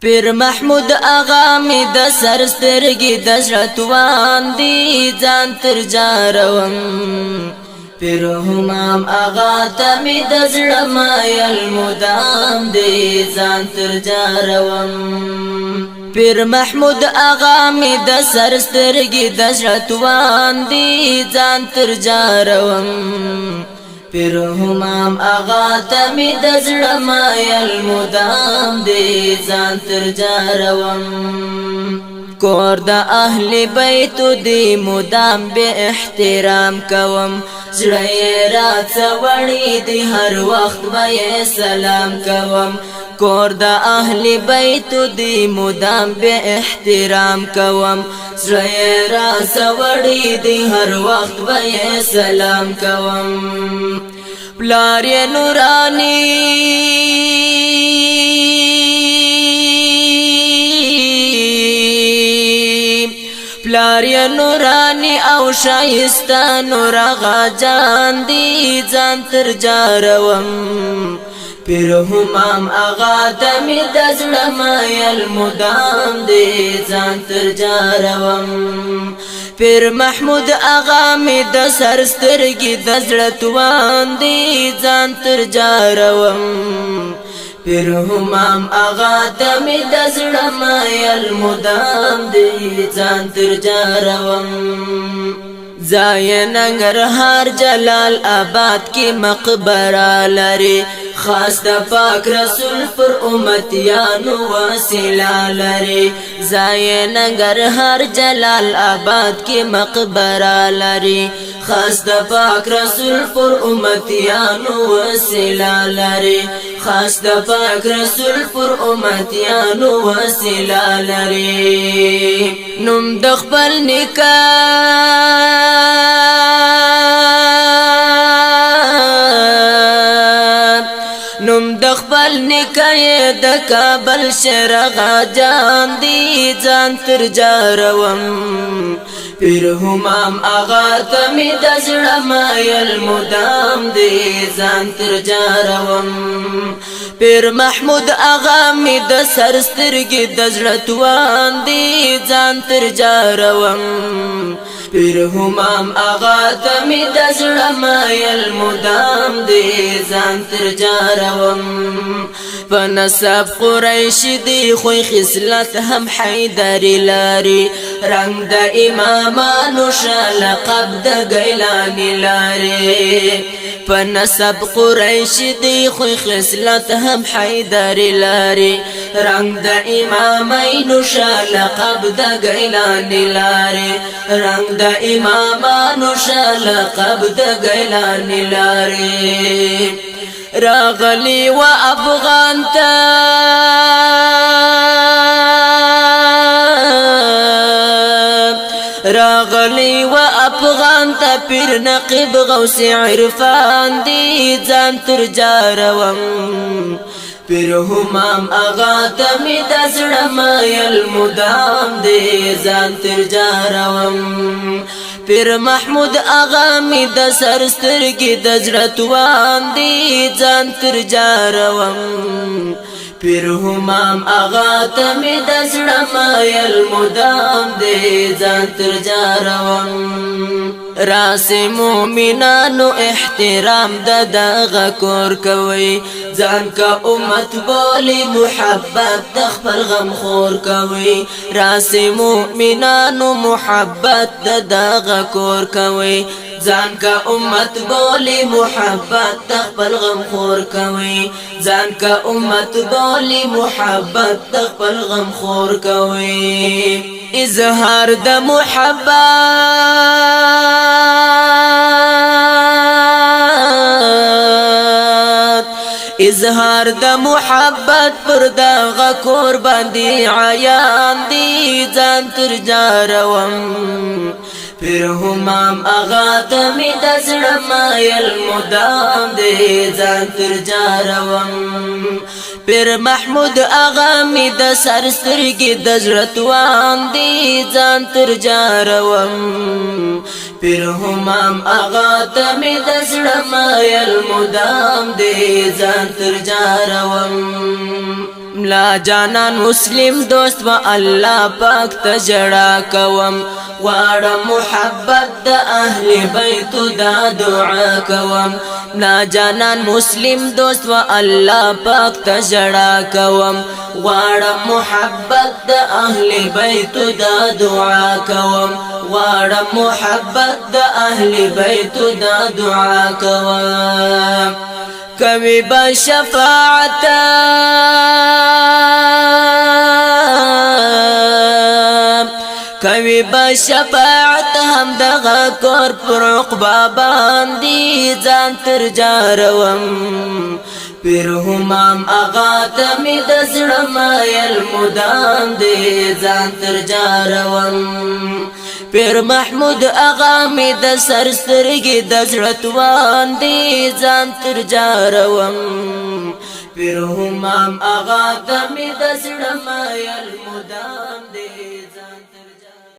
پیر محمود اغا می د سر سترګې د زړه توان دی، ځان تر جاروم. پیر همام اغا ته می د زړه مایل مدام دی، ځان تر جاروم. پیر محمود اغا می د سر سترګې د زړه توان دی، ځان تر جاروم. پیر همام اغا ته می د زړه مایل مدام دی، ځان تر جاروم. کور د اهل بیت دی مدام به احترام کوم، زړه را څوړی دی هر وخت به سلام کوم. کور د اهل بیت دی مدام به احترام کوم، زړه را څوړی دی هر وخت به سلام کوم. پلار نورانی، پلار نورانی او شایسته نور جان دی، ځان تر جاروم. پیر همام اغا ته می د زړه مایل مدام دی، ځان تر جاروم. پیر محمود اغا می د سر سترګې د زړه توان دی، ځان تر جاروم. پیر همام اغا ته می د زړه مایل مدام دی، ځان تر جاروم. ځای ننګرهار جلال آباد کې مقبره لري، خاص د پاک رسول پر امتیانو وسیله لري. ځای ننګرهار جلال آباد کې مقبره لري، خاص د پاک رسول پر امتیانو وسیله لري، خاص د پاک رسول پر امتیانو وسیله لري. نوم د خپل نکاح، نوم د خپل نکای د کابل شرغا جان دی، ځان تر جاروم. پیر همام اغا ته می د زړه مایل مدام دی، ځان تر جاروم. پیر محمود اغا می د سر سترګې د زړه توان دی، ځان تر جاروم. پیر همام اغا ته می د زړه مایل مدام دی، ځان تر جاروم. په نسب قریش دی خو خصلت هم حیدری لري، رنگ د امامانو لقب د ګیلانی لري. په نسب قریش دی خو خصلت هم حیدری لري، رنگ د امامینو لقب د ګیلانی لري، رنگ د امامانو لقب د ګیلانی لري. راغلی و افغان ته، راغلی و افغان ته پیر نقیب غوث عرفان دی، ځان تر جاروم. پیر همام اغا ته می د زړه مایل مدام دی، ځان تر جاروم. پیر محمود اغا می د سر سترګې د زړه توان دی، ځان تر جاروم. پیر همام اغا ته می د زړه مایل مدام دی، ځان تر جاروم. راس مومنانو احترام د دغه کور کوي، ځان کا امت بولی محبت د خپل غم خور کوي. راس مومنانو محبت د دغه کور کوي، ځان کا امت بولی محبت د خپل غم خور کوي، ځان کا امت بولی محبت د خپل غم خور کوي. اظهار د محبت، اظهار د محبت پر دغه کور باندې عیان دی، ځان تر جاروم. پیر همام اغا ته می د زړه مایل مدام دی، ځان تر جاروم. پیر محمود اغا می د سر سترګې د زړه توان دی، ځان تر جاروم. پیر همام اغا ته می د زړه مایل مدام دی، ځان تر جاروم. ملا جانان مسلم دوست و الله پاک ته جړا کوم. غواړم محبت د اهل بیت دا دعا کوم. ملا جانان مسلم دوست و الله پاک ته جړا کوم. غواړم محبت د اهل بیت دا دعا کوم. غواړم محبت د اهل بیت دا دعا کوم. کوي با شفاعت، کوي با شفاعت هم دغه کور پر عقبا باندې ځان تر جاروم. پیر همام اغا ته می د زړه مایل مدام دی ځان تر جاروم. پیر محمود اغا می د سر سترګې د زړه توان دی ځان تر جاروم. پیر همام اغا ته می د زړه مایل مدام دی.